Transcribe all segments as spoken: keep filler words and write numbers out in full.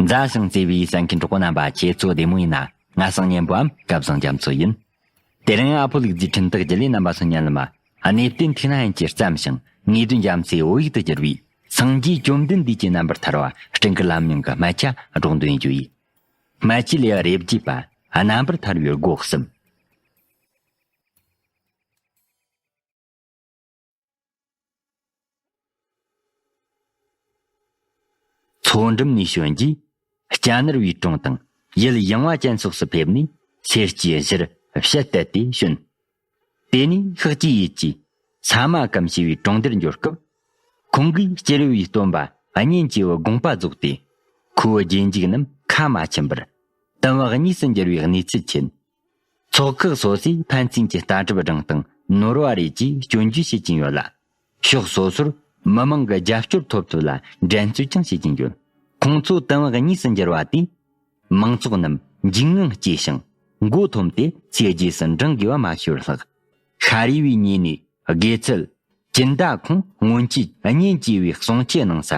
མཛའ་ཞིང་བརྩེ་བའི་གསན་མཁན་གྲོགས་པོ་རྣམ་པ། ཁྱེད་ཚོ་བདེ་མོ་ཡིན་ན། ང་སང་ཉན་པོའམ་སྐལ་བཟང་རྒྱ་མཚོ་ཡིན། དེ་རིང་ཨ་ཕོ་ལུག་རྫིའི་འཕྲིན་སྟེགས་བརྒྱུད་ལས་རྣམ་པ་ཚོ་ཉན་ལ་མ། གནས་བརྟན་ཐུགས་སྣང་ཡན་གྱིས་བརྩམས་ཤིང་ངེས་དོན་རྒྱ་མཚོའི་བོད་ཡིག་ཏུ་བསྒྱུར་བའི་སངས་རྒྱས་བཅོམ་ལྡན་འདས་ཀྱི་རྣམ་པར་ཐར་བ་སྤྲིན་དཀར་ལམ་རྙིང་གི་སྨད་ཆ་སྒྲོག་འདོན་རྒྱུ་ཡིན། སྨད་ཆའི་ལེའུ་རེ་བརྒྱད་པ། རྣམ་པར་ཐར་བའི་སྒོ་གསུམ། མཚོ་འགྲམ་ནས་བྱོན་རྗེས། སྐྱ་ནར་བའི་གྲོང་དང་ཡུལ་ཡངས་པ་ཅན་སོགས་སུ་ཕེབས་ནས་སེར་སྐྱའི་གཞིར་ཕྱིར་བལྟས་ཏེ་བྱོན། དེ་ནས་ཤག་ཅིག་ཡུལ་གྱི་ས་མ་ཀམ་ཞེས་པའི་གྲོང་སྡེར་འབྱོར་སྐབས། ཁོང་གིས་སྐྱེ་རུ་བའི་སྟོན་པ་གཉན་སྐྱེས་བུ་དགོངས་པ་རྫོགས་ཏེ། ཁོའི་རྗེས་འཇུག་རྣམས་ཁ་མ་ཕྱིན་པར་དུམ་བུ་གཉིས་སུ་འགྱུར་བའི་གནས་ཚུལ་མཁྱེན། ཚོགས་ཁག་སོ་སོས་ཕན་ཚུན་གྱི་ལྟ་གྲུབ་སྒྲིང་དང་ནོར་བ་རེ་བཅས་སྐྱོན་བརྗོད་བྱེད་ཀྱིན་ཡོད་ལ། ཕྱོགས་སོ་སོར་མི་མང་གི་རྒྱབ་སྐྱོར་ཐོབ་ཐབས་ལ་འགྲན་རྩོད་ཀྱང་བྱེད་ཀྱིན་ཡོད། ཁོང་ཚོ་དུམ་བུ་གཉིས་སུ་འགྱུར་བ་དེས། མང་ཚོགས་རྣམས་འཇིགས་དངངས་སྐྱེས་ཤིང་མགོ་འཐོམས་ཏེ་ཚེ་རྗེས་སུ་འབྲང་དགོས་པ་མ་ཤེས་པར་ལྷག། ཤཱ་རིའི་བུའི་ཉེ་གནས་དགེ་ཚུལ་ཅིན་ཏཱ་ཁོང་སྔོན་ཆད་གཉན་སྐྱེས་བུའི་གསུང་ཆོས་གནང་ས་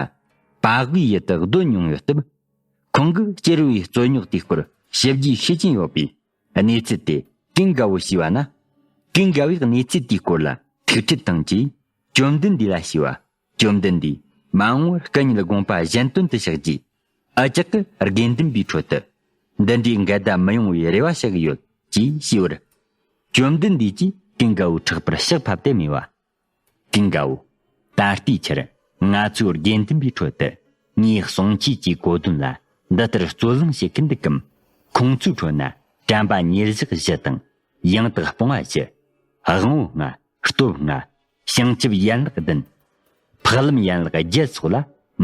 པ་དབུའི་ཡུལ་དུ་སྡོད་མྱོང་ཡོད་སྟབས། ཁོང་གིས་སྐྱེ་རུ་བའི་རྩོད་རྙོག་དེའི་སྐོར་ཞིབ་རྒྱས་ཤེས་ཀྱིན་ཡོད་པས། གནས་ཚུལ་དེ་ཀུན་དགའ་བོས་ཤེས་པ་ན། ཀུན་དགའ་བོས་གནས་ཚུལ་དེའི་སྐོར་ལ་ཐུགས་ཁྲལ་དང་བཅས་བཅོམ་ལྡན་འདས་ལ་ཞུས་པ། བཅོམ་ལྡན་འདས་མ་འོངས་པར་སྐུ་ཉིད་དགོངས་པ་གཞན་དོན་དུ་གཤེགས་རྗེས། འུ་ཅག་གི་དགེ་འདུན་པའི་ཁྲོད་དུ་འདི་འདྲའི་འགལ་ཟླ་མི་ཡོང་བའི་རེ་བ་བྱེད་ཀྱི་ཡོད་ཅེས་ཞུས་པར། བཅོམ་ལྡན་འདས་ཀྱིས་ཀུན་དགའ་བོའི་ཕྲག་པར་ཕྱག་ཕབ་སྟེ་སྨྲས་པ། ཀུན་དགའ་བོ། ད་ལྟའི་ཆར་ང་ཚོའི་དགེ་འདུན་པའི་ཁྲོད་དུ་ངའི་གསུང་ཆོས་ཀྱི་གོ་དོན་ལ་འདི་ལྟར་རྩོད་གླེང་བྱེད་ཀྱི་འདུག་གམ། ཁོང་ཚོའི་ཁྲོད་ན་དྲན་པ་ཉེར་བཞག་བཞི་དང་ཡང་དག་སྤོང་བ་བཞི། དབང་པོ་ལྔ། སྟོབས་ལྔ། བྱང་ཆུབ་ཡན་ལག་བདུན། འཕགས་ལམ་ཡན་ལག་བརྒྱད་སོགས་ལ་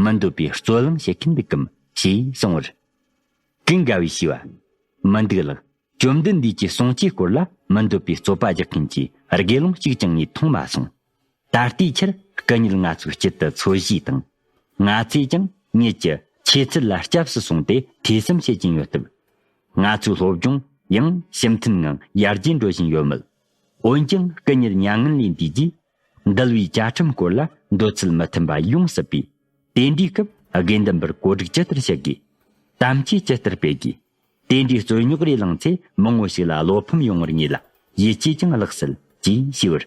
མི་འདོད་པའི་རྩོད་གླེང་བྱེད་ཀྱི་འདུག་གམ་ཞེས་གསུངས་པར། ཀུན་དགའ་བོས་ཞུས་པ། མི་འདུག་ལགས། བཅོམ་ལྡན་འདས་ཀྱི་གསུང་ཆོས་སྐོར་ལ་མི་འདོད་པའི་རྩོད་པ་རྒྱག་མཁན་གྱི་དགེ་སློང་གཅིག་ཀྱང་ངས་མཐོང་མ་སོང་། ད་ལྟའི་ཆར་སྐུ་ཉིད་ང་ཚོའི་དཀྱིལ་དུ་འཚོ་གཞིས་དང་། ང་ཚོས་ཀྱང་ཉིད་ཀྱི་ཆོས་ཚུལ་ལ་སྐྱབས་སུ་སོང་སྟེ་ཐོས་བསམ་བྱེད་ཀྱིན་ཡོད་སྟབས། ང་ཚོའི་སློབ་སྦྱོང་ཡང་ཕྱི་མཐུན་ངང་ཡར་རྒྱས་འགྲོ་བཞིན་ཡོད་མོད། འོན་ཀྱང་སྐུ་ཉིད་མྱ་ངན་ལས་འདས་རྗེས། འདུལ་བའི་བཅའ་ཁྲིམས་སྐོར་ལ་འདོད་ཚུལ་མི་མཐུན་པ་ཡོང་སྲིད་པས། དེ་འདྲའི་སྐབས་དགེ་འདུན་པར་གོ་སྒྲིག་ཇི་ལྟར་བྱེད་དགོས། དམ་ཆོས་ཇི་ལྟར་སྤེལ་དགོས། དེ་འདྲའི་རྩོད་རྙོག་རེ་བསླངས་ཚེ་མང་བོ་ཞིག་ལ་བློ་ཕམ་ཡོང་བར་ངེས་ལ་ཡིད་ཆེས་ཀྱང་བརླག་སྲིད་ཅེས་ཞུས་པར།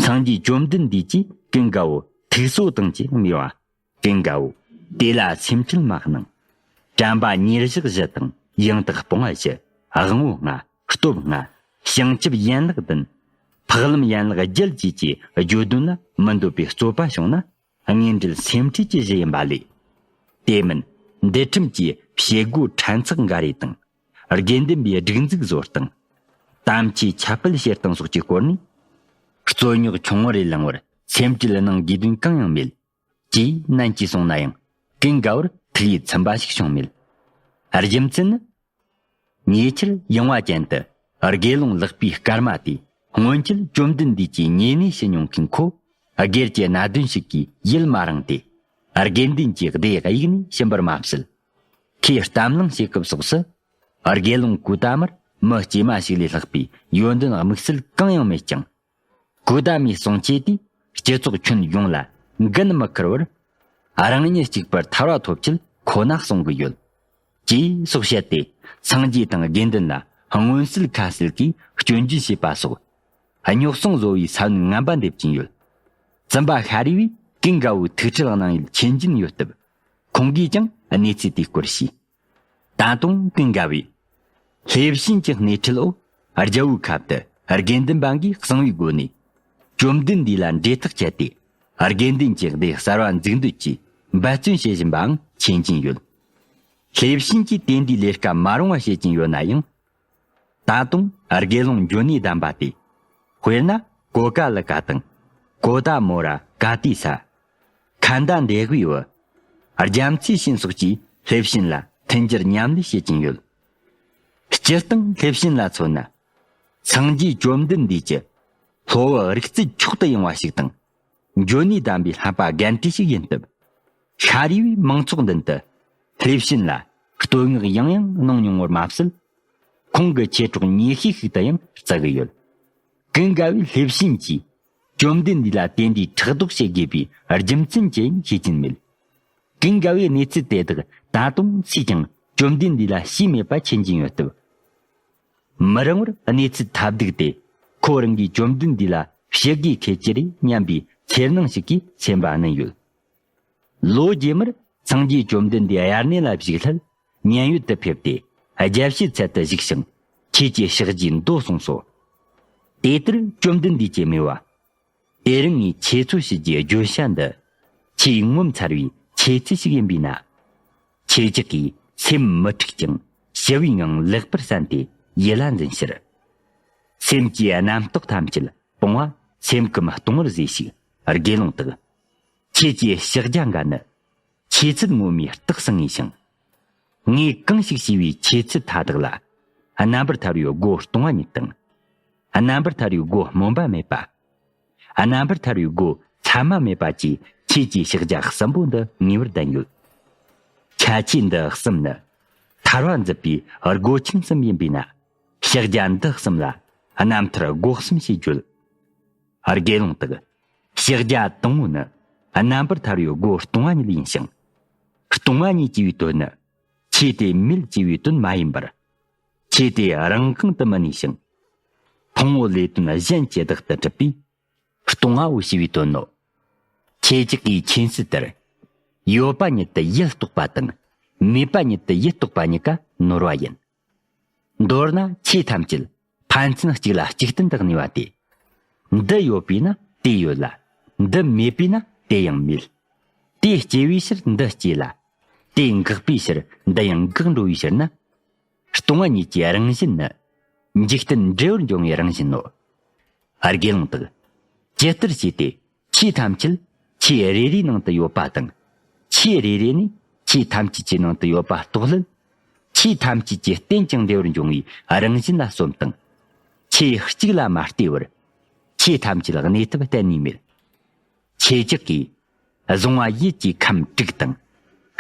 སངས་རྒྱས་བཅོམ་ལྡན་འདས་ཀྱིས་ཀུན་དགའ་བོ་ཐུགས་གསོ་དང་བཅས་སྨྲས་པ། ཀུན་དགའ་བོ། དེ་ལ་སེམས་ཁྲལ་མ་གནང་། དྲན་པ་ཉེར་བཞག་བཞི་དང་ཡང་དག་སྤོང་བ་བཞི། དབང་པོ་ལྔ། སྟོབས་ལྔ། བྱང་ཆུབ་ཡན་ལག་བདུན། འཕགས་ལམ་ཡན་ལག་བརྒྱད་བཅས་ཀྱི་བརྗོད་དོན་ལ་མི་འདོད་པའི་རྩོད་པ་བྱུང་ན། དངོས་འབྲེལ་སེམས་ཁྲལ་གྱི་གཞི་ཡིན་པ་ལས། དེ་མིན་འདུལ་ཁྲིམས་ཀྱི་བྱེད་སྒོ་ཕྲན་ཚེགས་འགའ་རེ་དང་། དགེ་འདུན་པའི་སྒྲིག་འཛུགས་བཟོ་སྟངས། དམ་ཆོས་ཁྱབ་སྤེལ་བྱེད་སྟངས་སོགས་ཀྱི་སྐོར་ནས། རྩོད་རྙོག་ཆུང་ངུ་རེ་ལངས་པར་སེམས་ཁྲལ་གནང་དགོས་དོན་གང་ཡང་མེད། ཅེས་ནན་གྱིས་གསུངས་ན་ཡང་ཀུན་དགའ་བོར་ཐུགས་ཡིད་ཚིམ་པ་ཞིག་བྱུང་མེད། རྒྱུ་མཚན་ནི། ཉེ་ཆར་ཡངས་པ་ཅན་དུ་དགེ་སློང་ལེགས་པའི་སྐར་མ་དེ་སྔོན་ཆད་བཅོམ་ལྡན་འདས་ཀྱི་ཉེ་གནས་སུ་མྱོང་མཁན་ཁོ། སྒེར་གྱི་གནད་དོན་ཞིག་གིས་ཡིད་མ་རངས་ཏེ། དགེ་འདུན་གྱི་སྡེ་གཡུགས་ནས་ཕྱིན་པར་མ་ཟད། ཁོས་གཏམ་གླེང་བྱེད་སྐབས་སོགས་སུ། དགེ་སློང་ཀུ་ཏ་མར་མི་དཀྱུས་མ་ཞིག་ལས་ལྷག་པའི་ཡོན་ཏན་དམིགས་བསལ་གང་ཡང་མེད་ཀྱང་། ཀུ་ཏ་མའི་གསུང་ཆོས་དེས་སྤྱི་ཚོགས་ཁྱོན་ཡོངས་ལ་འགན་མི་འཁུར་བར། རང་ཉིད་གཅིག་པུར་ཐར་བ་ཐོབ་ཆེད་ཁོ་ན་གསུང་གི་ཡོད། ཅེས་སོགས་བཤད་དེ། སངས་རྒྱས་དང་དགེ་འདུན་ལ་མངོན་གསལ་ཁ་གསལ་གྱིས་སྐྱོན་བརྗོད་བྱས་པ་སོགས། རྙོག་ཟིང་བཟོ་བའི་ས་བོན་ངན་པ་འདེབས་ཀྱིན་ཡོད། བཙུན་པ་ཤཱ་རིའི་བུས་ཀུན་དགའ་བོའི་ཐུགས་ཁྲལ་གནང་ཡུལ་མཁྱེན་གྱིན་ཡོད་སྟབས། ཁོང་གིས་ཀྱང་གནས་ཚུལ་དེའི་སྐོར་ཞུས། ད་དུང་ཀུན་དགའ་བོས། ལྷས་བྱིན་གྱི་སྣེ་ཁྲིད་འོག་རྒྱལ་པོའི་ཁབ་ཏུ་དགེ་འདུན་པ་འགས་གསང་བའི་སྒོ་ནས། བཅོམ་ལྡན་འདས་ལ་འབྲེལ་ཐག་བཅད་དེ། དགེ་འདུན་གྱི་སྡེ་གསར་བ་འཛུགས་འདོད་ཀྱིས་འབད་བརྩོན་བྱེད་བཞིན་པའང་མཁྱེན་གྱིན་ཡོད། ལྷས་བྱིན་གྱིས་དེ་འདྲའི་ལས་ཀ་མ་རུང་བ་བྱེད་ཀྱིན་ཡོད་ན་ཡང་། ད་དུང་དགེ་སློང་འགྱོ་ནས་གདམས་པ་སྟེ། དཔེར་ན་ཀོ་ཀ་ལི་ཀ་དང་། ཀོ་ད་མོ་ར་ཀ་ཏི་ས། ཁན་ད་འདེ་ཝི་བུ། རྒྱ་མཚོའི་ཤིན་སོགས་ཀྱིས་ལྷས་བྱིན་ལ་མཐུན་འགྱུར་མཉམ་ལས་བྱེད་ཀྱིན་ཡོད། སྤྱིར་བཏང་ལྷས་བྱིན་ལ་མཚོན་ན། སངས་རྒྱས་བཅོམ་ལྡན་འདས་ཀྱི་སློབ་བུ་རིག་རྩལ་མཆོག་ཏུ་ཡངས་པ་ཞིག་དང་། འགྱོ་ནས་གདམས་པའི་བསླབ་པ་རྒན་གྲས་ཤིག་ཡིན་སྟབས། ཤཱ་རིའི་བུས་མང་ཚོགས་མདུན་དུ་ལྷས་བྱིན་ལ་བསྟོད་བསྔགས་ཡང་ཡང་གནང་མྱོང་བར་མ་ཟད། ཁོང་གི་མཆེད་གྲོགས་ཉེ་ཤོས་ཤིག་ཏུ་ཡང་བརྩི་གི་ཡོད། ཀུན་དགའ་བོས་ལྷས་བྱིན་གྱིས་བཅོམ་ལྡན་འདས་ལ་དེ་འདྲའི་ཕྲག་དོག་བྱེད་དགོས་པའི་རྒྱུ་མཚན་ཅི་ཡིན་ཤེས་ཀྱིན་མེད། གང་དགའ་བའི་གནས་ཚུལ་དེ་དག་ད་དུང་སུས་ཀྱང་བཅོམ་ལྡན་འདས་ལ་ཞུས་མེད་པ་མཁྱེན་གྱིན་ཡོད་སྟབས། མི་རིང་བར་གནས་ཚུལ་ཐབས་སྡུག་དེ་ཁོ་རང་གིས་བཅོམ་ལྡན་འདས་ལ་ཞུ་དགོས་ཁེལ་གྱི་རེད་སྙམ་པའི་འཚེར་སྣང་ཞིག་གིས་སེམས་པ་མནན་ཡོད། ལོ་རྗེས་མར་སངས་རྒྱས་བཅོམ་ལྡན་འདས་དབྱར་གནས་ལ་བཞུགས་སླད་མཉན་ཡོད་དུ་ཕེབས་ཏེ་རྒྱལ་བྱེད་ཚལ་དུ་བཞུགས་ཤིང་ཁྱེད་ཀྱི་ཕྱག་རྗེས་མདོ་གསུངས་སོ། དེ་ལྟར་བཅོམ་ལྡན་འདས་ཀྱིས་སྨྲས་པ། དེ་རིང་ངས་ཁྱེད་ཚོ་ཞུ་རྒྱུའི་བརྗོད་བྱ་འདི། ཁྱེད་ངོ་མཚར་བའི་ཆོས་ཚུལ་ཞིག་ཡིན་པས་ན། ཁྱེད་ཅག་གིས་སེམས་མི་འཁྲུགས་ཀྱང་ཞི་བའི་ངང་ལེགས་པར་གསན་ཏེ་ཡིད་ལ་འཛིན་ཕྱིར། སེམས་ཀྱི་རྣམ་རྟོག་ཐམས་ཅད་སྤོང་བ་སེམས་ཀུན་སྟོང་བར་བཟོས་ཤིག་དགེ་སློང་དག་ཁྱེད་ཀྱི་ཕྱག་རྒྱ་འགའ་ནི། ཆོས་ཚུལ་ངོ་མའི་རྟགས་སུ་ངེས་ཤིང་། ངས་གང་ཞིག་ཞུས་པའི་ཆོས་ཚུལ་མཐའ་དག་ལ། རྣམ་པར་ཐར་པའི་སྒོ་སྟོང་པ་ཉིད་དང་། རྣམ་པར་ཐར་པའི་སྒོ་སྨོན་པ་མེད་པ། རྣམ་པར་ཐར་པའི་སྒོ་མཚན་མ་མེད་པ་བཅས་ཁྱེད་ཀྱི་ཕྱག་རྒྱ་གསུམ་པོ་འདི་ངེས་པར་ལྡན་ཡོད། ཁྱད་ཆོས་འདི་གསུམ་ནི། ཐར་པ་འཛིན་པའི་སྒོ་ཆེན་གསུམ་ཡིན་པས་ན། ཕྱག་རྒྱ་འདི་གསུམ་ལ་རྣམ་ཐར་སྒོ་གསུམ་ཞེས་བརྗོད། དགེ་སློང་དག་ཕྱག་རྒྱ་དང་པོ་ནི། རྣམ་པར་ཐར་པའི་སྒོ་སྟོང་པ་ཉིད་ཡིན་ཞིང་། སྟོང་པ་ཉིད་ཅེས་པའི་དོན་ནི། ཆོས་དེ་མེད་ཅེས་པའི་དོན་མ་ཡིན་པར། ཆོས་དེ་རང་དབང་དུ་མི་གནས་ཤིང་། ཕུང་པོ་ལས་དོན་གཞན་གྱི་བདག་ཏུ་གྲུབ་པས། སྟོང་པའོ་ཞེས་པའི་དོན་ནོ། ཁྱེད་ཅག་གིས་མཁྱེན་གསལ་ལྟར། ཡོད་པ་ཉིད་དུ་ཡུལ་རྟོགས་པ་དང་། མེད་པ་ཉིད་དུ་ཡུལ་རྟོགས་པ་གཉིས་ཀ་ནོར་བ་ཡིན། མདོར་ན་ཆོས་ཐམས་ཅད་ཕན་ཚུན་གཅིག་ལ་གཅིག་བརྟེན་དུ་གནས་པ་སྟེ། འདི་ཡོད་པས་ན་དེ་ཡོད་ལ། འདི་མེད་པས་ན་དེ་ཡང་མེད། དེ་སྐྱེ་བའི་ཕྱིར་འདི་སྐྱེ་ལ། དེ་འགག་པའི་ཕྱིར་འདི་ཡང་འགག་འགྲོ་བའི་ཕྱིར་ན། སྟོང་པ་ཉིད་ཀྱི་རང་བཞིན་ནི། འཇིག་རྟེན་འབྲས་བུར་འབྱུང་བའི་རང་བཞིན་ནོ། དགེ་སློང་དག་ཇི་ལྟར་བྱས་ཏེ་ཆོས་ཐམས་ཅད་ཆོས་རེ་རེའི་ནང་དུ་ཡོད་པ་དང་། ཆོས་རེ་རེ་ནས་ཆོས་ཐམས་ཅད་ཀྱི་ནང་དུ་ཡོད་པ་རྟོགས་ལྷུད། ཆོས་ཐམས་ཅད་ཀྱི་རྟེན་ཅིང་འབྲེལ་བར་འབྱུང་བའི་རང་བཞིན་ལ་སོམས་དང་། ཆོས་གཅིག་ལ་མ་ལྟོས་པར་ཆོས་ཐམས་ཅད་གནས་ཐབས་གཏན་ནས་མེད། ཁྱེད་ཅག་གིས་བཟུང་བ་ཡིད་ཀྱི་ཁམས་དྲུག་དང་།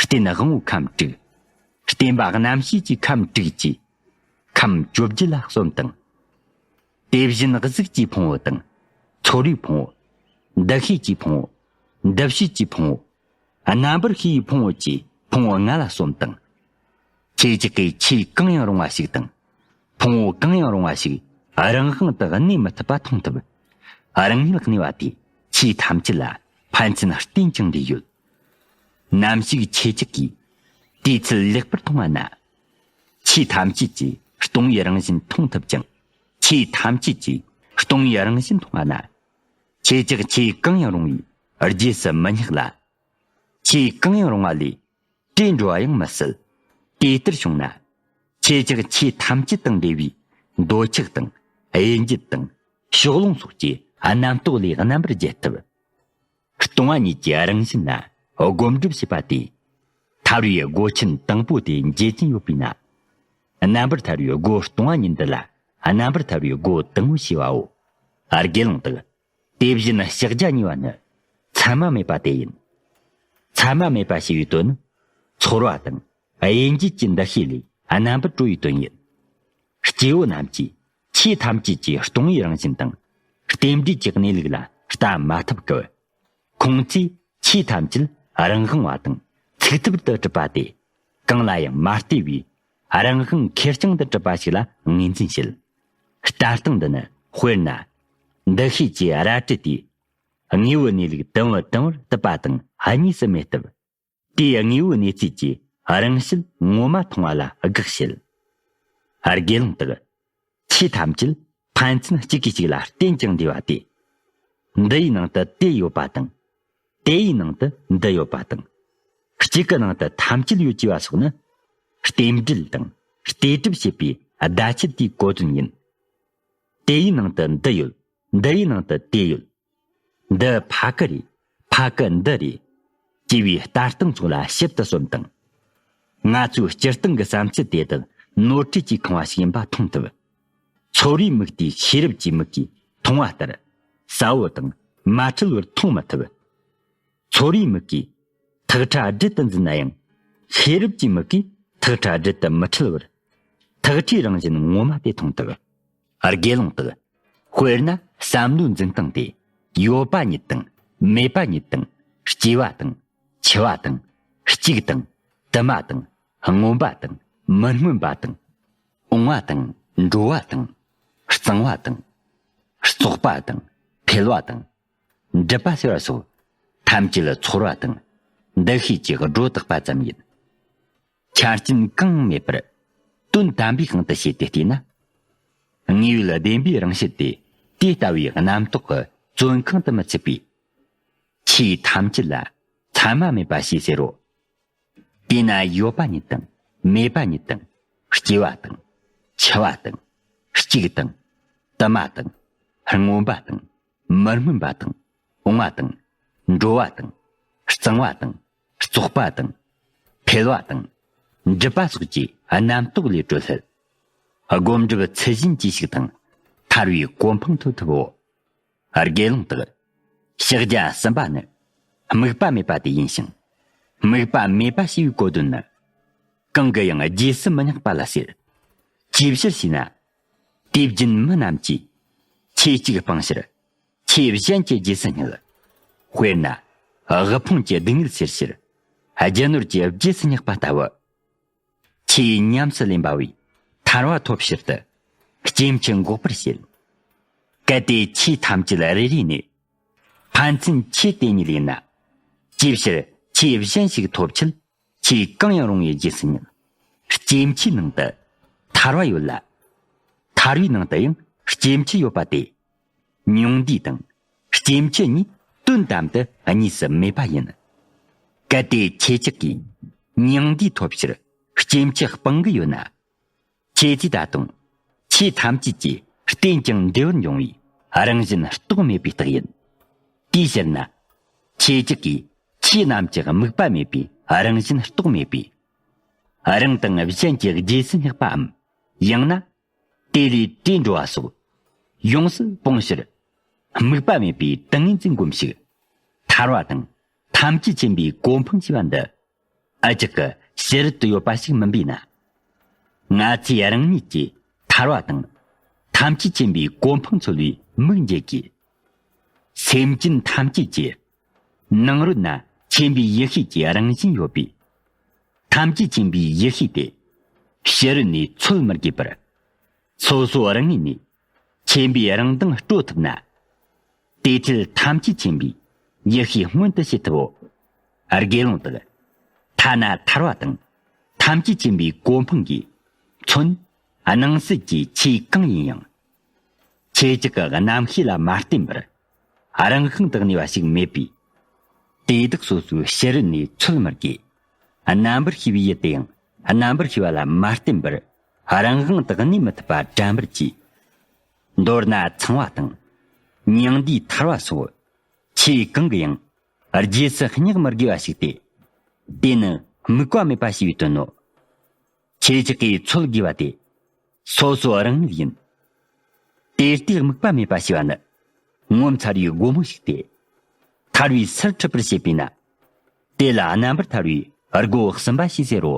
རྟེན་དབང་པོའི་ཁམས་དྲུག་རྟེན་པ་རྣམ་ཤེས་ཀྱི་ཁམས་དྲུག་བཅས་ཁམས་བཅོ་བརྒྱད་ལ་སོམས་དང་། དེ་བཞིན་གཟུགས་ཀྱི་ཕུང་པོ་དང་། ཚོར་བའི་ཕུང་པོ། འདུ་ཤེས་ཀྱི་ཕུང་པོ། འདུ་བྱེད་ཀྱི་ཕུང་པོ། རྣམ་པར་ཤེས་པའི་ཕུང་པོ་བཅས་ཕུང་པོ་ལྔ་ལ་སོམས་དང་། ཁྱེད་ཅག་གིས་ཆོས་གང་ཡང་རུང་བ་ཞིག་དང་། ཕུང་པོ་གང་ཡང་རུང་བ་ཞིག་རང་དབང་དུ་གནས་མི་ཐུབ་པ་མཐོང་ཐུབ། རང་ཉིད་གནས་པ་དེ་ཆོས་ཐམས་ཅད་ལ་ཕན་ཚུན་རྟེན་ཅིང་འབྲེལ་ཡོད། ནམ་ཞིག་ཁྱེད་ཅག་གིས་དེའི་ཚུལ་ལེགས་པར་མཐོང་བ་ན། ཆོས་ཐམས་ཅད་ཀྱིས་སྟོང་པའི་རང་བཞིན་མཐོང་ཐུབ་ཅིང་། ཆོས་ཐམས་ཅད་ཀྱིས་སྟོང་པའི་རང་བཞིན་མཐོང་བ་ན། ཁྱེད་ཅག་ཆོས་གང་ཡང་རུང་བའི་རྗེས་སུ་མི་སྙེག་ལ། ཆོས་གང་ཡང་རུང་བ་ལས་བྲོས་འགྲོ་བ་ཡང་མི་སྲིད། དེ་ལྟར་བྱུང་ན། ཁྱེད་ཅག་ཆོས་ཐམས་ཅད་དང་འབྲེལ་བའི་འདོད་ཆགས་དང་། དབྱེ་འབྱེད་དང་། ཕྱོགས་ལྷུང་སོགས་ཀྱི་རྣམ་རྟོག་ལས་རྣམ་པར་རྒྱལ་ཐུབ། སྟོང་པ་ཉིད་ཀྱི་རང་བཞིན་ལ་སྒོམ་སྒྲུབ་བྱེད་པ་དེས། ཐར་པའི་སྒོ་ཆེན་དང་པོ་དེ་འབྱེད་ཀྱིན་ཡོད་པས་ན། རྣམ་པར་ཐར་པའི་སྒོ་སྟོང་པ་ཉིད་འདི་ལ་རྣམ་པར་ཐར་པའི་སྒོ་དང་པོ་ཞེས་པའོ། དགེ་སློང་དག་དེ་བཞིན་ཕྱག་རྒྱ་གཉིས་པ་ནི། མཚན་མ་མེད་པ་དེ་ཡིན། མཚན་མ་མེད་པ་ཞེས་པའི་དོན་ནི། ཚོར་བ་དང་། དབྱེ་འབྱེད་ཀྱི་འདུ་ཤེས་ལས་རྣམ་པར་གྲོལ་བའི་དོན་ཡིན། སྐྱེ་བོ་རྣམས་ཀྱིས་ཆོས་ཐམས་ཅད་ཀྱི་སྟོང་པའི་རང་བཞིན་དང་། རྟེན་འབྲེལ་གྱི་གནས་ལུགས་ལ་ལྟ་མ་ཐུབ་སྐབས། ཁོང་ཚོས་ཆོས་ཐམས་ཅད་རང་དབང་བ་དང་ཚུགས་ཐུབ་ཏུ་གྲུབ་པ་སྟེ། གང་ལ་ཡང་མ་ལྟོས་པའི་རང་དབང་ཁེར་རྐྱང་དུ་གྲུབ་པ་ཞིག་ལ་ངོས་འཛིན་བྱེད། ལྟ་སྟངས་འདི་ནི་དཔེར་ན། འདུ་ཤེས་ཀྱི་རལ་གྲི་དེས་དངོས་པོའི་གནས་ལུགས་དང་པོ་དང་པོར་གཏུབ་པ་དང་གཉིས་སུ་མེད་སྟབས། དེའི་དངོས་པོའི་གནས་ཚུལ་གྱི་རང་བཞིན་ངོ་མ་མཐོང་བ་ལ་དགག་བྱེད། དགེ་སློང་དག་ཆོས་ཐམས་ཅད་ཕན་ཚུན་གཅིག་གིས་གཅིག་ལ་བརྟེན་ཅིང་འབྲེལ་བ་སྟེ། འདི་ཡི་ནང་དུ་དེ་ཡོད་པ་དང་། དེ་ཡི་ནང་དུ་འདི་ཡོད་པ་དང་། གཅིག་གི་ནང་དུ་ཐམས་ཅད་ཡོད་ཅེས་པ་སོགས་ནི། རྟེན་འབྲེལ་དང་། ལྟོས་གྲུབ་བྱེད་པའི་བརྡ་ཆད་དེའི་གོ་དོན་ཡིན། དེ་ཡི་ནང་དུ་འདི་ཡོད། འདི་ཡི་ནང་དུ་དེ་ཡོད། འདི་ཕ་གི་རེད། ཕ་གི་འདི་རེད། ཅེས་པའི་ལྟ་སྟངས་སོགས་ལ་ཞིབ་ཏུ་སོམས་དང་། ང་ཚོའི་སྤྱིར་བཏང་གི་བསམ་ཚུལ་དེ་དག་ནོར་འཁྲུལ་གྱིས་ཁེངས་པ་ཞིག་ཡིན་པ་མཐོང་ཐུབ། ཚོར་བའི་མིག་དེས་ཤེས་རབ་ཀྱི་མིག་གིས་མཐོང་བ་ལྟར། གསལ་བོ་དང་མ་འཁྲུལ་བར་མཐོང་མི་ཐུབ། ཚོར་བའི་མིག་གིས་ཐག་ཁྲ་སྦྲེལ་དུ་འཛིན་ན་ཡང་། ཤེས་རབ་ཀྱི་མིག་གིས་ཐག་ཁྲ་སྦྲེལ་དུ་མི་འཁྲུལ་བར། ཐག་ཁྲའི་རང་བཞིན་ངོ་མ་དེ་མཐོང་ཐུབ། དགེ་སློང་དག་དཔེར་ན་བསམ་བློའི་འཛིན་སྟངས་དེ། ཡོད་པ་ཉིད་དང་མེད་པ་ཉིད་དང་། སྐྱེ་བ་དང་འཆི་བ་དང་ གཅིག་དང་། དུ་མ་དང་། མངོན་པ་དང་། མི་མངོན་པ་དང་། འོང་བ་དང་། འགྲོ་བ་དང་། གཙང་བ་དང་། བཙོག་པ་དང་། འཕེལ་བ་དང་། འགྲིབ་པ་ཟེར་བ་སོགས་ཐམས་ཅད་ཚོར་བ་དང་། འདུ་ཤེས་ཀྱིས་སྒྲོ་བཏགས་པ་ཙམ་ཡིན། ཆ་རྐྱེན་གང་མེད་པར་དོན་དམ་པའི་དབང་དུ་བྱས་ཏེ་བལྟས་ན། དངོས་ཡོད་བདེན་པའི་རང་བཞིན་དེ་དེ་ལྟ་བུའི་རྣམ་རྟོག་གི་བཙོན་ཁང་དུ་མི་ཚུད་པས། ཆོས་ཐམས་ཅད་ལ་མཚན་མ་མེད་པ་ཞེས་ཟེར་རོ། དེས་ན་ཡོད་པ་ཉིད་དང་མེད་པ་ཉིད་དང་སྐྱེ་བ་དང་འཆི་བ་དང་གཅིག་དང་དུ་མ་དང་མངོན་པ་དང་མི་མངོན་པ་དང་འོང་བ་དང་འགྲོ་བ་དང་གཙང་བ་དང་བཙོག་པ་དང་འཕེལ་བ་དང་འགྲིབ་པ་སོགས་ཀྱི་རྣམ་རྟོག་ལས་གྲོལ་སླད། སྒོམ་སྒྲུབ་ཚུལ་བཞིན་གྱིས་ཤིག་དང་ཐར་བའི་གོ་འཕང་ཐོབ་ཐུབ་བོ། དགེ་སློང་དག། ཕྱག་རྒྱ་གསུམ་པ་ནི། དམིགས་པ་མེད་པ་དེ་ཡིན་ཞིང་། དམིགས་པ་མེད་པ་ཞེས་པའི་གོ་དོན་ནི། གང་གི་ཡང་རྗེས་སུ་མི་སྙེག་པ་ལ་ཟེར། ཅིའི་ཕྱིར་ཞེ་ན། དུས་རྒྱུན་མི་རྣམས་ཀྱིས། ཆོས་གཅིག་སྤང་ཕྱིར། ཆོས་གཞན་གྱི་རྗེས་སུ་སྙེག་དཔེར་ན། དབུལ་ཕོངས་ཀྱི་སྡུག་བསྔལ་སེལ་ཕྱིར། རྒྱུ་ནོར་གྱི་རྗེས་སུ་སྙེག་པ་ལྟ་བུ། ཆོས་ཉམས་སུ་ལེན་པ་བས་ཐར་བ་ཐོབ་ཕྱིར་དུ། སྐྱེ་འཆི་འགོག་པར་བྱེད། གལ་ཏེ་ཆོས་ཐམས་ཅད་རེ་རེ་ནས། ཕན་ཚུན་ཆོས་དེ་ཉིད་ཡིན་ན། ཅིའི་ཕྱིར་ཆོས་གཞན་ཞིག་ཐོབ་ཆེད། ཆོས་གང་ཡང་རུང་བའི་རྗེས་སུ་ཉིད། སྐྱེ་འཆིའི་ནང་དུ་ཐར་བ་ཡོད་ལ། ཐར་བའི་ནང་དུ་ཡང་སྐྱེ་འཆི་ཡོད་པ་སྟེ། མྱང་འདས་དང་སྐྱེ་འཆི་གཉིས་དོན་དམ་དུ་གཉིས་སུ་མེད་པ་ཡིན། གལ་ཏེ་ཁྱེད་ཅག་གིས་མྱང་འདས་ཐོབ་ཕྱིར་སྐྱེ་འཆི་སྤང་གི་ཡོད་ན། ཁྱེད་ཀྱིས་ད་དུང་ཆོས་ཐམས་ཅད་ཀྱི་རྟེན་ཅིང་འབྲེལ་བར་འབྱུང་བའི་རང་བཞིན་རྟོགས་མེད་པའི་རྟགས་ཡིན། དེའི་ཕྱིར་ན། ཁྱེད་ཅག་གིས་ཆོས་རྣམས་ཀྱི་དམིགས་པ་མེད་པའི་རང་བཞིན་རྟོགས་མེད་པས། རང་དང་གཞན་གྱི་རྗེས་སུ་སྙེག་པའམ། ཡང་ན། དེ་ལས་བྲོས་འགྲོ་བ་སོགས། ཡོངས་སུ་སྤོང་ཕྱིར། དམིགས་པ་མེད་པའི་ཏིང་ངེ་འཛིན་སྒོམས་ཤིག་ཐར་བ་དང་ཐམས་ཅད་མཁྱེན་པའི་གོ་འཕང་ཞེས་པ་འདི། འུ་ཅག་གི་ཤེས་རིག་ཏུ་ཡོད་པ་ཞིག་མིན་པས་ན། ང་ཚོས་རང་ཉིད་ཀྱིས་ཐར་བ་དང་ཐམས་ཅད་མཁྱེན་པའི་གོ་འཕང་འཚོལ་བའི་མིག་འབྱེད་དགོས། སེམས་ཅན་ཐམས་ཅད་ཀྱི་ནང་རོལ་ན་མཁྱེན་པའི་ཡེ་ཤེས་ཀྱི་རང་བཞིན་ཡོད་པས། ཐམས་ཅད་མཁྱེན་པའི་ཡེ་ཤེས་དེ་ཕྱི་རོལ་ནས་འཚོལ་མི་དགོས་པར། སོ་སོ་རང་ངོས་ནས་མཁྱེན་པའི་རང་མདངས་སྤྲོ་ཐུབ་ན། དེ་འཕྲལ་ཐམས་ཅད་མཁྱེན་པའི་ཡེ་ཤེས་མངོན་དུ་བྱེད་ཐུབ་བོ། དགེ་སློང་དག། ཐ་ན་ཐར་བ་དང་ཐམས་ཅད་མཁྱེན་པའི་གོ་འཕང་གི་མཚོན་སྣང་སྲིད་ཀྱི་ཆོས་གང་ཡིན་ཡང་། ཁྱེད་ཅག་གི་རྣམ་ཤེས་ལ་མ་བརྟེན་པར་རང་དབང་དུ་གནས་པ་ཞིག་མེད་པས། དེ་དག་སོ་སོའི་ཕྱི་རོལ་ནས་འཚོལ་མི་དགོས། རྣམ་པར་ཤེས་པའི་ཡུལ་དེ་ཡང་རྣམ་པར་ཤེས་པ་ལ་མ་བརྟེན་པར་རང་དབང་དུ་གནས་མི་ཐུབ་པ་དྲན་པར་གྱིས། མདོར་ན་ཚངས་པ་དང་། མྱང་འདས་ཐར་བ་སོགས་ཆོས་གང་གི་ཡང་རྗེས་སུ་སྙེག་མི་དགོས་པ་ཞིག་སྟེ། དེ་ནི་དམིགས་པ་མེད་པ་ཞེས་པའི་དོན་ནོ། ཁྱེད་ཅག་གིས་འཚོལ་དགོས་པ་དེ། སོ་སོ་རང་ཉིད་ཡིན། དེ་ལྟའི་དམིགས་པ་མེད་པ་ཞེས་པ་ནི། ངོ་མཚར་བའི་སྒོ་མོ་ཞིག་སྟེ། ཐར་བའི་སར་འཁྲིད་པར་བྱེད་པས་ན། དེ་ལ་རྣམ་པར་ཐར་བའི་སྒོ་གསུམ་པ་ཞེས་ཟེར་རོ།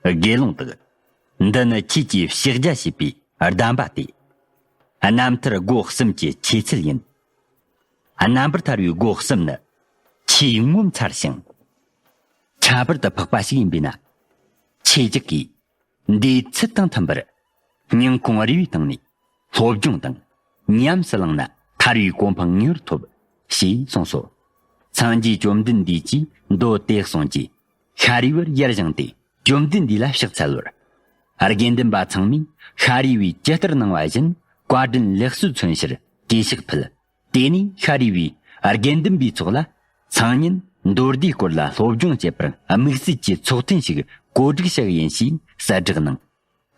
དགེ་སློང་དག། འདི་ནི་ཁྱེད་ཀྱིས་ཕྱག་རྒྱ་བྱས་པའི་གདམས་པ་སྟེ། རྣམ་ཐར་སྒོ་གསུམ་གྱི་ཆོས་ཚུལ་ཡིན། རྣམ་པར་ཐར་བའི་སྒོ་གསུམ་ནི། ཆེས་ངོ་མཚར་ཞིང་། ཁྱད་པར་དུ་འཕགས་པ་ཞིག་ཡིན་པས་ན། ཁྱེད་ཅག་གིས། འདིའི་ཚུལ་དང་མཐུན་པར། སྙིང་ཁོང་རུས་པའི་གཏིང་ནས། སློབ་སྦྱོང་དང་། ཉམས་སུ་བླངས་ན། ཐར་བའི་གོ་འཕང་ངེས་པར་ཐོབ། ཞེས་གསུངས་སོ། སངས་རྒྱས་བཅོམ་ལྡན་འདས་ཀྱིས་མདོ་དེ་གསུངས་རྗེས། ཤཱ་རིའི་བུར་ཡར་བཞེངས་ཏེ། བཅོམ་ལྡན་འདས་ལ་ཕྱག་འཚལ་ལོར། དགེ་འདུན་པ་ཚང་མས་ཤཱ་རིའི་བུས་ཇི་ལྟར་གནང་བ་བཞིན། བཀའ་དྲིན་ལེགས་སོ་མཚོན་ཕྱིར། གུས་ཕྱག་ཕུལ། དེ་ནས་ཤཱ་རིའི་བུས་དགེ་འདུན་པའི་ཚོགས་ལ། སང་ཉིན་མདོ་སྡེའི་སྐོར་ལ་སློབ་སྦྱོང་བྱེད་པར་དམིགས་བསལ་གྱི་ཚོགས་ཐུན་ཞིག་གོ་སྒྲིག་བྱ་གི་ཡིན་ཞེས་གསལ་བསྒྲགས་གནང་།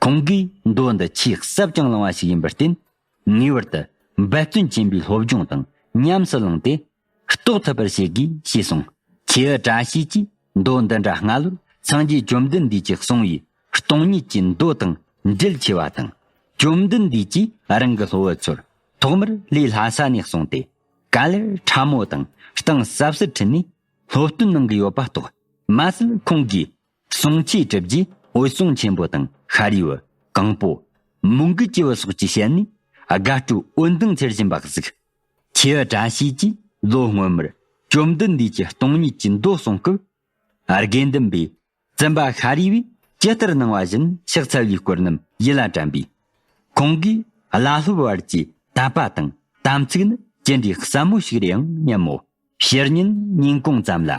ཁོང་གིས་མདོ་འདི་ཆེས་ཟབ་ཅིང་བླང་བ་ཞིག་ཡིན་པར་བརྟེན། ངེས་པར་དུ་འབད་བརྩོན་ཆེན་པོས་སློབ་སྦྱོང་དང་ཉམས་སུ་བླངས་ཏེ། རྟོགས་ཐུབ་པར་བྱེད་དགོས་ཞེས་གསུངས། མཁྱེའུ་བཀྲ་ཤིས་ཀྱིས་མདོ་འདི་འདྲ་སྔ་ལོར་སངས་རྒྱས་བཅོམ་ལྡན་འདས་ཀྱིས་གསུངས་པའི་སྟོང་ཉིད་ཀྱི་མདོ་དང་འབྲེལ་ཆེ་བ་དང་། བཅོམ་ལྡན་འདས་ཀྱིས་རང་གི་སློབ་བུ་ཚོར་ཐོག་མར་ལས་སླ་ས་ནས་གསུངས་ཏེ། ག་ལེར་ཕྲ་མོ་དང་གཏིང་ཟབ་སར་ཁྲིད་ནས་སློབ་སྟོན་གནང་གི་ཡོད་པ་རྟོགས། མ་ཟད་ཁོང་གིས་གསུང་ཆོས་གྲུབ་རྗེས་འོད་སྲུང་ཆེན་པོ་དང་ཤཱ་རིའི་བུ། གང་པོ། མོའུ་འགལ་གྱི་བུ་སོགས་ཀྱི་ཞལ་ནས་དགའ་སྤྲོའི་འོད་མདངས་འཚེར་བཞིན་པ་གཟིགས། མཁྱེའུ་བཀྲ་ཤིས་ཀྱིས་ལོ་སྔོན་མར་བཅོམ་ལྡན་འདས་ཀྱི་སྟོང་ཉིད་ཀྱི་མདོ་གསུང་སྐབས། དགེ་འདུན་པས་བཙུན་པ་ཤཱ་རིའི་བུས་ཇི་ལྟར་གནང་བ་བཞིན་ཕྱག་འཚལ་བའི་སྐོར་རྣམས་ཡིད་ལ་དྲན་པས། ཁོང་གིས་བླ་སློབ་བར་གྱི་དད་པ་དང་དམ་ཚིག་ནི་ཅི་འདྲའི་ཟབ་མོ་ཞིག་རེད་ཨང་སྙམ་མོ། ཕྱི་ཉིན་ཉིན་གུང་ཙམ་ལ།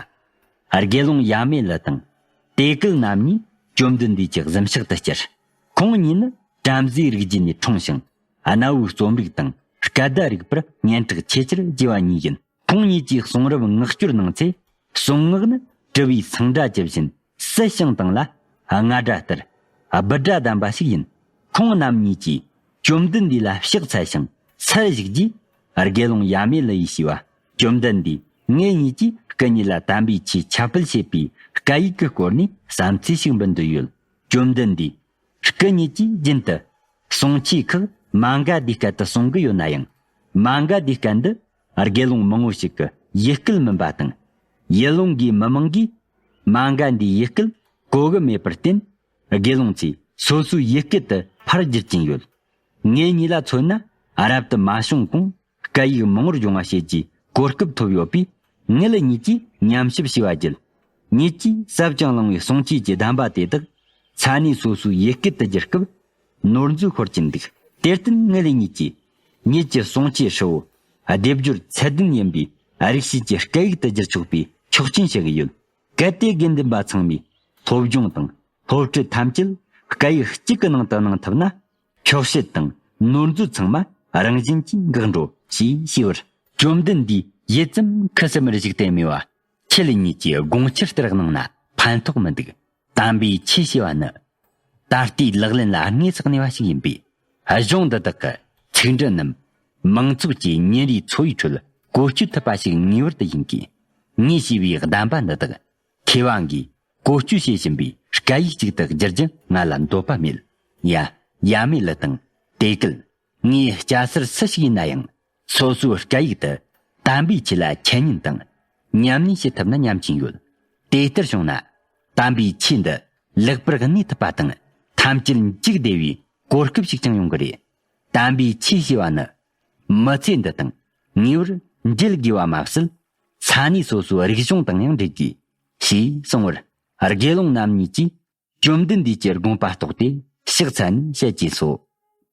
དགེ་སློང་ཡ་མེ་ལི་དང་། དེ་ཀལ་རྣམ་གཉིས་བཅོམ་ལྡན་འདས་ཀྱི་གཟིམ་ཤག་ཏུ་བསྐྱལ། ཁོང་གཉིས་ནི་བྲམ་ཟེའི་རིགས་རྒྱུད་ནས་འཁྲུངས་ཤིང་། གནའ་བོའི་རྩོམ་རིག་དང་སྐད་བརྡ་རིག་པར་སྙན་གྲགས་ཆེས་ཆེར་རྒྱས་པ་གཉིས་ཡིན། ཁོང་གཉིས་ཀྱིས་གསུང་རབ་ངག་སྐྱོར་གནང་ཚེ། གསུང་ངག་ནི་དྲི་བའི་སིང་སྒྲ་ཇི་བཞིན་སུ་ཞིང་དང་ལ་རྔ་སྒྲ་ལྟར་སྦུད་སྒྲ་ལྡན་པ་ཞིག་ཡིན། ཁོང་རྣམ་གཉིས་ཀྱིས་བཅོམ་ལྡན་འདས་ལ་ཕྱག་འཚལ་ཞིང་སར་བཞུགས་རྗེས། དགེ་སློང་ཡ་མེ་ལི་ཡིས་ཞུས་པ། བཅོམ་ལྡན་འདས། ངེད་གཉིས་ཀྱིས་སྐུ་ཉིད་ལ་དམ་པའི་ཆོས་ཁྱབ་སྤེལ་བྱེད་པའི་སྐད་ཡིག་གི་སྐོར་ནས་བསམ་ཚུལ་ཞིག་འབུལ་འདོད་ཡོད། བཅོམ་ལྡན་འདས། སྐུ་ཉིད་ཀྱིས་རྒྱུན་དུ་གསུང་ཆོས་ཁག་མ་འགའ་འདིའི་སྐད་དུ་གསུང་གི་ཡོད་ན་ཡང་། མ་འགའ་འདིའི་སྐད་འདི་དགེ་སློང་མང་བོ་ཞིག་གི་ཡུལ་སྐད་མིན་པ་དང་། ཡུལ་ལུང་གི་མི་མང་གིས་མ་འགའ་འདིའི་ཡུལ་སྐད་གོ་གི་མེད་པར་བརྟེན། དགེ་སློང་ཚོས་སོ་སོའི་ཡུལ་སྐད་དུ་ཕར་བསྒྱུར་གྱིན་ཡོད། ངེད་གཉིས་ལ་མཚོན་ན་རབ་ཏུ་མ་བྱུང་གོང་སྐད་ཡིག་མང་བོར་སྦྱོང་བ་བྱེད་རྒྱུའི་གོ་སྐབས་ཐོབ་ཡོད་པས། ངེད་གཉིས་ཀྱིས་ཉམས་ཞིབ་བྱས་པ་བརྒྱུད། ཉིད་ཀྱིས་ཟབ་ཅིང་བླང་བའི་གསུང་ཆོས་ཀྱི་གདམས་པ་དེ་དག་ས་གནས་སོ་སོའི་ཡུལ་སྐད་དུ་བསྒྱུར་སྐབས། ནོར་འཛོལ་ཤོར་གྱིན་འདུག་དེར་བརྟེན་ངེད་གཉིས་ཀྱིས་ཉིད་ཀྱི་གསུང་ཆོས་ཧྲིལ་བོ་སྡེབ་སྦྱོར་ཚད་ལྡན་ཡིན་པའི་རིགས་ཤེས་ཀྱི་སྐད་ཡིག་ཏུ་བསྒྱུར་ཆོག་པའི་ཆོག་མཆན་ཞུ་གི་ཡོད། གལ་ཏེ་དགེ་འདུན་པ་ཚང་མས་སློབ་སྦྱོང་དང་སློབ་ཁྲིད་ཐམས་ཅད་སྐད་ཡིག་གཅིག་གི་ནང་དུ་གནང་ཐུབ་ན། འཁྱོག་བཤད་དང་ནོར་འཛོལ་ཚང་མ་རང་བཞིན་གྱིས་འགག་འགྲོ་ཞེས་ཞུས་པར། བཅོམ་ལྡན་འདས་ཡུད་ཙམ་ཁུ་སིམ་མེར་བཞུགས་ཏེ་སྨྲས་པ། ཁྱེད་གཉིས་ཀྱིས་དགོངས་འཆར་ལྟར་གནང་ན་ཕན་ཐོགས་མི་འདུག་དམ་པའི་ཆོས་ཞེས་པ་ནི། ད་ལྟའི་ལག་ལེན་ལ་དངོས་སུ་གནས་པ་ཞིག་ཡིན་པས། གཞུང་འདི་དག་གི་ཚིག་འབྲུ་རྣམས་མང་ཚོགས་ཀྱི་ཉིན་རེའི་འཚོ་བའི་ཁྲོད་བཀོལ་སྤྱོད་ཐུབ་པ་ཞིག་ངེས་པར་དུ་ཡིན་དགོས། ངས་ཞུས་པའི་གདམས་པ་འདི་དག་མཁས་དབང་གིས་བཀོལ་སྤྱོད་བྱེད་བཞིན་པའི་སྐད་ཡིག་ཅིག་ཏུ་བསྒྱུར་རྒྱུ་ང་ལ་འདོད་པ་མེད། ཡ། ཡ་མེ་ལི་དང་དེ་ཀལ། ངས་སྐྱ་སེར་སུ་ཞིག་ཡིན་ན་ཡང་། སོ་སོའི་སྐད་ཡིག་ཏུ་དམ་པའི་ཆོས་ལ་འཆད་ཉན་དང་ཉམས་ལེན་བྱེད་ཐུབ་ན་སྙམ་གྱིན་ཡོད། དེ་ལྟར་བྱུང་ན། དམ་པའི་ཆོས་འདི་ལེགས་པར་གནས་ཐུབ་པ་དང་ཐམས་ཅད་འཇིག་བདེ་བའི་གོ་སྐབས་ཤིག་ཀྱང་ཡོང་གི་རེད། དམ་པའི་ཆོས་ཞེས་པ་ནི་མི་ཚེ་འདི་དང་ངེས་པར་འབྲེལ་དགོས་པ་མ་ཟད། ས་གནས་སོ་སོའི་རིག་གཞུང་དང་ཡང་འབྲེལ་དགོས། ཞེས་གསུངས་པར། དགེ་སློང་རྣམ་གཉིས་ཀྱིས་བཅོམ་ལྡན་འདས་ཀྱི་དགོངས་པ་རྟོགས་ཏེ་ཕྱག་འཚལ་ནས་བཤད་ཅེས་སོ།